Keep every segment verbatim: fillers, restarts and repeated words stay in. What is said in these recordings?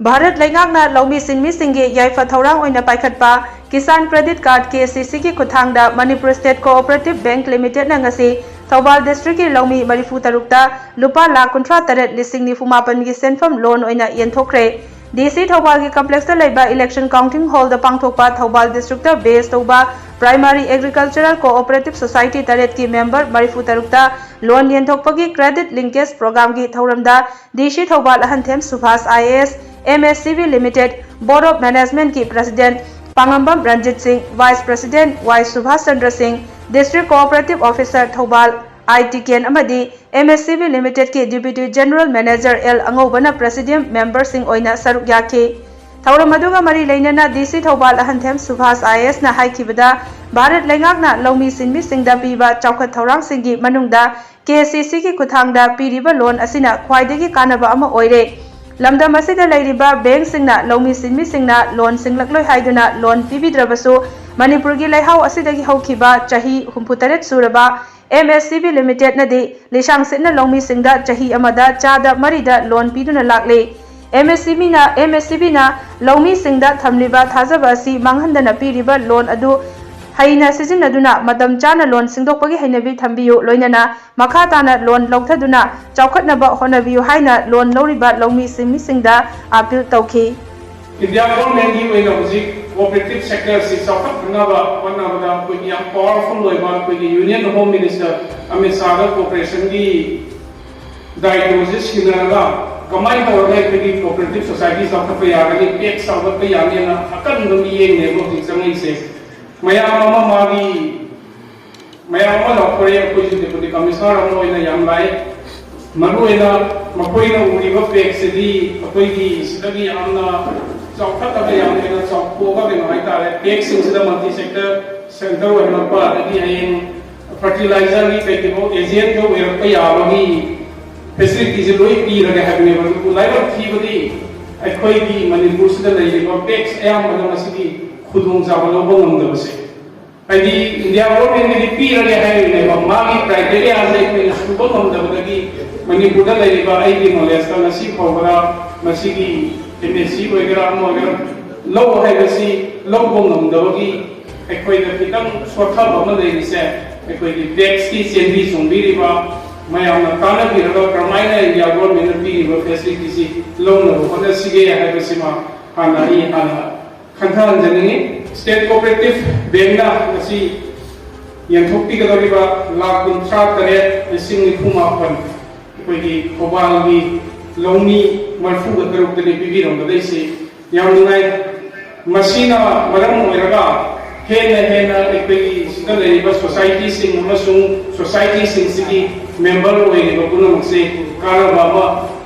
ꯚꯥꯔꯠ ꯂꯩꯉꯥꯛꯅ ꯂꯧꯃꯤ ꯁꯤꯟꯃꯤꯁꯤꯡꯒꯤ ꯌꯥꯏꯐ ꯊꯧꯔꯥꯡ ꯑꯣꯏꯅ ꯄꯥꯏꯈꯠꯄ Kisan credit card, K C ꯁꯤꯒꯤ ꯈꯨꯠꯊꯥꯡꯗ ꯃꯅꯤꯄꯨꯔ ꯁ꯭ꯇꯦꯠ ꯀꯣꯑꯣꯄꯔꯦꯇꯤꯚ ꯕꯦꯡꯛ ꯂꯤꯃꯤꯇꯦꯗꯅ ꯉꯁꯤ ꯊꯧꯕꯥꯜ ꯗꯤꯁꯇ꯭ꯔꯤꯛꯀꯤ ꯂꯧꯃꯤ ꯃꯔꯤꯐꯨ ꯇꯔꯨꯛꯇ ꯂꯨꯄꯥ ꯂꯥꯈ ꯀꯨꯟꯊ꯭ꯔꯥ ꯇꯔꯦꯠ ꯂꯤꯁꯤꯡ ꯅꯤꯐꯨ ꯃꯥꯄꯟꯒꯤ ꯁꯦꯟꯐꯝ ꯂꯣꯟ ꯑꯣꯏꯅ ꯌꯦꯟꯊꯣꯛꯈ꯭ꯔꯦ꯫ ꯗꯤ ꯁꯤ ꯊꯧꯕꯥꯜꯒꯤ ꯀꯝꯄ꯭ꯂꯦꯛꯁꯇ ꯂꯩꯕ ꯏꯂꯦꯛꯁꯟ ꯀꯥꯎꯟꯇꯤꯡ ꯍꯣꯜꯗ ꯄꯥꯡꯊꯣꯛꯄ ꯊꯧꯕꯥꯜ ꯗꯤꯁꯇ꯭ꯔꯤꯛꯇ ꯕꯦꯁ ꯇꯧꯕ ꯄ꯭ꯔꯥꯏꯃꯥꯔꯤ ꯑꯦꯒ꯭ꯔꯤꯀꯜꯆꯔꯦꯜ ꯀꯣꯑꯣꯄꯔꯦꯇꯤꯚ ꯁꯣꯁꯥꯏꯇꯤ ꯇꯔꯦꯠꯀꯤ ꯃꯦꯝꯕꯔ ꯃꯔꯤꯐꯨ ꯇꯔꯨꯛꯇ ꯂꯣꯟ ꯌꯦꯟꯊꯣꯛꯄꯒꯤ ꯀ꯭ꯔꯦꯗꯤꯠ ꯂꯤꯡꯀꯦꯖ ꯄ꯭ꯔꯣꯒ꯭ꯔꯥꯝꯒꯤ ꯊꯧꯔꯝꯗ ꯗꯤ ꯁꯤ Thoubal ꯑꯍꯟꯊꯦꯝ Subhash I A S, M S C B limited board of ꯃꯦꯅꯦꯖꯃꯦꯟꯠꯀꯤ president Pangambam Ranjit Singh, vice president Y Subhas Chandra Singh, district cooperative officer Thoubal I Tiken ꯑꯃꯗꯤ ꯑꯦꯝ ꯑꯦꯁ ꯁꯤ ꯕꯤ ꯂꯤꯃꯤꯇꯦꯗꯀꯤ ꯗꯤꯄ꯭ꯌꯨꯇꯤ ꯖꯦꯅꯔꯦꯜ ꯃꯦꯅꯦꯖꯔ ꯑꯦꯜ ꯑꯉꯧꯕꯅ presidium ꯃꯦꯝꯕꯔꯁꯤꯡ ꯑꯣꯏꯅ ꯁꯔꯨꯛ ꯌꯥꯈꯤ꯫ ꯊꯧꯔꯝ ꯑꯗꯨꯒ ꯃꯔꯤ ꯂꯩꯅꯅ ꯗꯤ ꯁꯤ ꯊꯧꯕꯥꯜ ꯑꯍꯟꯊꯦꯝ ꯁꯨꯚꯥꯁ ꯑꯥꯏ ꯑꯦ ꯑꯦꯁꯅ ꯍꯥꯏꯈꯤꯕꯗ, ꯚꯥꯔꯠ ꯂꯩꯉꯥꯛꯅ ꯂꯧꯃꯤ ꯁꯤꯟꯃꯤꯁꯤꯡꯗ ꯄꯤꯕ ꯆꯥꯎꯈꯠ ꯊꯧꯔꯥꯡꯁꯤꯡꯒꯤ ꯃꯅꯨꯡꯗ ꯀꯦ ꯁꯤ ꯁꯤꯒꯤ ꯈꯨꯠꯊꯥꯡꯗ ꯄꯤꯔꯤꯕ ꯂꯣꯟ ꯑꯁꯤꯅ ꯈ꯭ꯋꯥꯏꯗꯒꯤ ꯀꯥꯟꯅꯕ ꯑꯃ ꯑꯣꯏꯔꯦ꯫ ꯂꯝꯗꯝ ꯑꯁꯤꯗ ꯂꯩꯔꯤꯕ ꯕꯦꯡꯛꯁꯤꯡꯅ ꯂꯧꯃꯤ ꯁꯤꯟꯃꯤꯁꯤꯡꯅ ꯂꯣꯟ ꯁꯤꯡꯂꯛꯂꯣꯏ ꯍꯥꯏꯗꯨꯅ ꯂꯣꯟ ꯄꯤꯕꯤꯗ꯭ꯔꯕꯁꯨ, ꯃꯅꯤꯄꯨꯔꯒꯤ ꯂꯩꯍꯥꯎ ꯑꯁꯤꯗꯒꯤ ꯍꯧꯈꯤꯕ ꯆꯍꯤ ꯍꯨꯝꯐꯨꯇꯔꯦꯠ ꯁꯨꯔꯕ ꯑꯦꯝ ꯑꯦꯁ ꯁꯤ ꯕꯤ ꯂꯤꯃꯤꯇꯦꯗꯅꯗꯤ ꯂꯤꯁꯥꯡ ꯁꯤꯠꯅ ꯂꯧꯃꯤꯁꯤꯡꯗ ꯆꯍꯤ ꯑꯃꯗ ꯆꯥꯗ ꯃꯔꯤꯗ ꯂꯣꯟ ꯄꯤꯗꯨꯅ ꯂꯥꯛꯂꯤ꯫ ꯑꯦꯝ ꯑꯦꯁ ꯁꯤ ꯕꯤꯅ, ꯑꯦꯝ ꯑꯦꯁ ꯁꯤ ꯕꯤꯅ ꯂꯧꯃꯤꯁꯤꯡꯗ ꯊꯝꯂꯤꯕ ꯊꯥꯖꯕ ꯑꯁꯤ ꯃꯥꯡꯍꯟꯗꯅ ꯄꯤꯔꯤꯕ ꯂꯣꯟ ꯑꯗꯨ ꯍꯩꯅ ꯁꯤꯖꯤꯟꯅꯗꯨꯅ ꯃꯇꯝ ꯆꯥꯅ ꯂꯣꯟ ꯁꯤꯡꯗꯣꯛꯄꯒꯤ ꯍꯩꯅꯕꯤ ꯊꯝꯕꯤꯌꯨ, ꯂꯣꯏꯅꯅ ꯃꯈꯥ ꯇꯥꯅ ꯂꯣꯟ ꯂꯧꯊꯗꯨꯅ ꯆꯥꯎꯈꯠꯅꯕ ꯍꯣꯠꯅꯕꯤꯌꯨ ꯍꯥꯏꯅ ꯂꯣꯟ ꯂꯧꯔꯤꯕ ꯂꯧꯃꯤ ꯁꯤꯟꯃꯤꯁꯤꯡꯗ ꯑꯥꯄꯤꯜ ꯇꯧꯈꯤ꯫ ꯏꯟꯗꯤꯌꯥ ꯒꯣꯔꯃꯦꯟꯒꯤ ꯑꯣꯏꯅ ꯍꯧꯖꯤꯛ ꯀꯣꯑꯣꯄꯔꯦꯇꯤꯚ ꯁꯦꯛꯇꯔꯁꯤ ꯆꯥꯎꯈꯠꯅꯅꯕ ꯍꯣꯠꯅꯕꯗ ꯑꯩꯈꯣꯏꯒꯤ ꯌꯥꯝ ꯄꯥꯋꯔꯐꯨꯜ ꯑꯣꯏꯕ ꯑꯩꯈꯣꯏꯒꯤ ꯌꯨꯅꯤꯌꯟ ꯍꯣꯝ ꯃꯤꯅꯤꯁꯇꯔ ꯑꯃꯤꯠ ꯁꯥꯍꯗ ꯀꯣꯑꯣꯄꯔꯦꯁꯟꯒꯤ ꯗꯥꯏꯇꯣꯁꯦ ꯁꯤꯟꯅꯔꯒ ꯀꯃꯥꯏꯅ ꯇꯧꯔꯒ ꯑꯩꯈꯣꯏꯒꯤ ꯀꯣꯑꯣꯄꯔꯦꯇꯤꯚ ꯁꯣꯁꯥꯏꯇꯤ ꯆꯥꯎꯈꯠꯄ ꯌꯥꯒꯅꯤ, ꯄꯦꯛ ꯆꯥꯎꯈꯠꯄ ꯌꯥꯅꯤꯅ ꯑꯀꯟꯕ ꯃꯤꯠꯌꯦꯡꯅꯦꯕ ꯍꯧꯖꯤꯛ ꯆꯪꯉꯛꯏꯁꯦ꯫ ꯃꯌꯥꯝ ꯑꯃ ꯃꯥꯒꯤ ꯃꯌꯥꯝ ꯑꯃ ꯂꯥꯎꯊꯣꯔꯛꯑꯦ꯫ ꯑꯩꯈꯣꯏꯁꯨ ꯗꯦꯄꯨꯇꯤ ꯀꯃꯤꯁꯅꯔ ꯑꯃ ꯑꯣꯏꯅ ꯌꯥꯝ ꯂꯥꯛꯑꯦ꯫ ꯃꯔꯨꯑꯣꯏꯅ ꯃꯈꯣꯏꯅ ꯎꯔꯤꯕ ꯄꯦꯛꯁꯤꯗꯤ ꯑꯩꯈꯣꯏꯒꯤ ꯁꯤꯗꯒꯤ ꯌꯥꯝꯅ ꯆꯥꯎꯈꯠꯂꯒ ꯌꯥꯝ ꯍꯦꯟꯅ ꯆꯥꯎꯊꯣꯛꯑꯒ ꯀꯩꯅꯣ ꯍꯥꯏꯇꯥꯔꯦ, ꯄꯦꯛꯁꯤꯡꯁꯤꯗ ꯃꯜꯇꯤ ꯁꯦꯛꯇꯔ ꯁꯦꯟꯇꯔ ꯑꯣꯏꯍꯜꯂꯛꯄ, ꯑꯗꯒꯤ ꯍꯌꯦꯡ ꯐꯔꯇꯤꯂꯥꯏꯖꯔꯒꯤ ꯀꯩꯒꯤꯅꯣ ꯑꯦꯖꯦꯟꯒ ꯑꯣꯏꯔꯛꯄ ꯌꯥꯕꯒꯤ ꯐꯦꯁꯤꯂꯤꯇꯤꯁꯦ ꯂꯣꯏ ꯄꯤꯔꯒꯦ ꯍꯥꯏꯕꯅꯦꯕ꯫ ꯑꯗꯨꯕꯨ ꯂꯥꯏꯕꯛ ꯊꯤꯕꯗꯤ ꯑꯩꯈꯣꯏꯒꯤ ꯃꯅꯤꯄꯨꯔꯁꯤꯗ ꯂꯩꯔꯤꯕ ꯄꯦꯛꯁ ꯑꯌꯥꯝꯕꯅ ꯃꯁꯤꯒꯤ ꯈꯨꯗꯣꯡꯆꯥꯕ ꯂꯧꯕ ꯉꯝꯗꯕꯁꯦ, ꯍꯥꯏꯗꯤ ꯏꯟꯗꯤꯌꯥ ꯒꯣꯔꯃꯦꯟꯒꯤꯗꯤ ꯄꯤꯔꯒꯦ ꯍꯥꯏꯔꯤꯅꯦꯕ, ꯃꯥꯒꯤ ꯀ꯭ꯔꯥꯏꯇꯦꯔꯤꯌꯥꯁꯦ ꯑꯩꯈꯣꯏꯅ ꯁꯨꯕ ꯉꯝꯗꯕꯗꯒꯤ ꯃꯅꯤꯄꯨꯔꯗ ꯂꯩꯔꯤꯕ, ꯑꯩꯒꯤ ꯅꯣꯂꯦꯖꯇ ꯉꯁꯤ ꯐꯥꯎꯕꯗ ꯃꯁꯤꯒꯤ ꯑꯦꯝ ꯑꯦꯁ ꯁꯤ ꯑꯣꯏꯒꯦꯔꯥ ꯑꯃ ꯑꯣꯏꯒꯦꯔꯥ, ꯂꯧ ꯍꯥꯏꯕꯁꯤ ꯂꯧꯕ ꯉꯝꯗꯕꯒꯤ ꯑꯩꯈꯣꯏꯗ ꯈꯤꯇꯪ ꯁꯣꯠꯊꯕ ꯑꯃ ꯂꯩꯔꯤꯁꯦ, ꯑꯩꯈꯣꯏꯒꯤ ꯇꯦꯛꯁꯀꯤ ꯆꯦꯟꯕꯤ ꯆꯣꯡꯕꯤꯔꯤꯕ ꯃꯌꯥꯝꯅ ꯇꯥꯟꯅꯕꯤꯔꯒ ꯀꯔꯝꯍꯥꯏꯅ ꯏꯟꯗꯤꯌꯥ ꯒꯣꯔꯃꯦꯟꯅ ꯄꯤꯔꯤꯕ ꯐꯦꯁꯤꯂꯤꯇꯤꯁꯤ ꯂꯧꯅꯕ ꯍꯣꯠꯅꯁꯤꯒꯦ ꯍꯥꯏꯕꯁꯤꯃ ꯍꯥꯟꯅ ꯑꯩ ꯍꯥꯟꯅ ꯈꯟꯊꯍꯟꯖꯅꯤꯡꯏ꯫ ꯁ꯭ꯇꯦꯠ ꯀꯣꯑꯣꯄꯔꯦꯇꯤꯚ ꯕꯦꯡꯛꯅ ꯉꯁꯤ ꯌꯦꯟꯊꯣꯛꯄꯤꯒꯗꯧꯔꯤꯕ ꯂꯥꯈ ꯀꯨꯟꯊ꯭ꯔꯥ ꯇꯔꯦꯠ ꯂꯤꯁꯤꯡ ꯅꯤꯐꯨ ꯃꯥꯄꯟ ꯑꯩꯈꯣꯏꯒꯤ ꯊꯧꯕꯥꯜꯒꯤ ꯂꯧꯃꯤ ꯃꯔꯤꯐꯨꯒ ꯇꯔꯨꯛꯇꯅꯤ ꯄꯤꯕꯤꯔꯝꯒꯗꯣꯏꯁꯤ꯫ ꯌꯥꯝ ꯅꯨꯡꯉꯥꯏ꯫ ꯃꯁꯤꯅ ꯃꯔꯝ ꯑꯣꯏꯔꯒ ꯍꯦꯟꯅ ꯍꯦꯟꯅ ꯑꯩꯈꯣꯏꯒꯤ ꯁꯤꯗ ꯂꯩꯔꯤꯕ ꯁꯣꯁꯥꯏꯇꯤꯁꯤꯡ ꯑꯃꯁꯨꯡ ꯁꯣꯁꯥꯏꯇꯤꯁꯤꯡꯁꯤꯒꯤ ꯃꯦꯝꯕꯔ ꯑꯣꯏꯔꯤꯕ ꯄꯨꯝꯅꯃꯛꯁꯦ ꯀꯥꯟꯅꯕ ꯑꯃ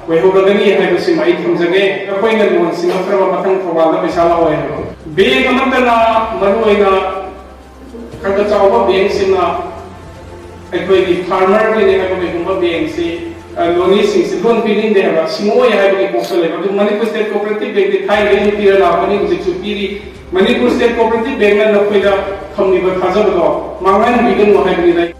ꯑꯣꯏꯍꯧꯔꯒꯅꯤ ꯍꯥꯏꯕꯁꯤꯃ ꯑꯩ ꯊꯝꯖꯒꯦ꯫ ꯑꯩꯈꯣꯏꯅ ꯂꯣꯟ ꯁꯤꯡꯉꯛꯇ꯭ꯔꯕ ꯃꯊꯪ ꯊꯧꯕꯥꯜꯗ ꯄꯩꯁꯥ ꯂꯥꯛꯑꯣꯏ ꯍꯥꯏꯕ꯫ ꯕꯦꯡꯛ ꯑꯃꯠꯇꯅ ꯃꯔꯨꯑꯣꯏꯅ ꯈꯔ ꯈꯔ ꯆꯥꯎꯕ ꯕꯦꯡꯛꯁꯤꯡꯅ ꯑꯩꯈꯣꯏꯒꯤ ꯐꯥꯔꯃꯔꯒꯤꯅꯦ ꯍꯥꯏꯕ ꯀꯩꯒꯨꯝꯕ ꯕꯦꯡꯛꯁꯤ, ꯑ, ꯂꯣꯅꯤꯁꯤꯡꯁꯤ ꯂꯣꯟ ꯄꯤꯅꯤꯡꯗꯦ ꯍꯥꯏꯕ, ꯁꯤꯡꯉꯛꯑꯣꯏ ꯍꯥꯏꯕꯒꯤ ꯀꯣꯛꯇ ꯂꯩꯕ꯫ ꯑꯗꯨ ꯃꯅꯤꯄꯨꯔ ꯁ꯭ꯇꯦꯠ ꯀꯣꯑꯣꯄꯔꯦꯇꯤꯚ ꯕꯦꯡꯛꯇꯤ ꯊꯥꯏꯅꯗꯒꯤ ꯍꯧꯖꯤꯛꯁꯨ ꯄꯤꯔꯤ꯫ ꯃꯅꯤꯄꯨꯔ ꯁ꯭ꯇꯦꯠ ꯀꯣꯑꯣꯄꯔꯦꯇꯤꯚ ꯕꯦꯡꯛꯅ ꯅꯈꯣꯏꯗ ꯊꯝꯂꯤꯕ ꯊꯥꯖꯕꯗꯣ ꯃꯥꯡꯍꯟꯕꯤꯒꯅꯨ ꯍꯥꯏꯕꯅꯤꯗ꯫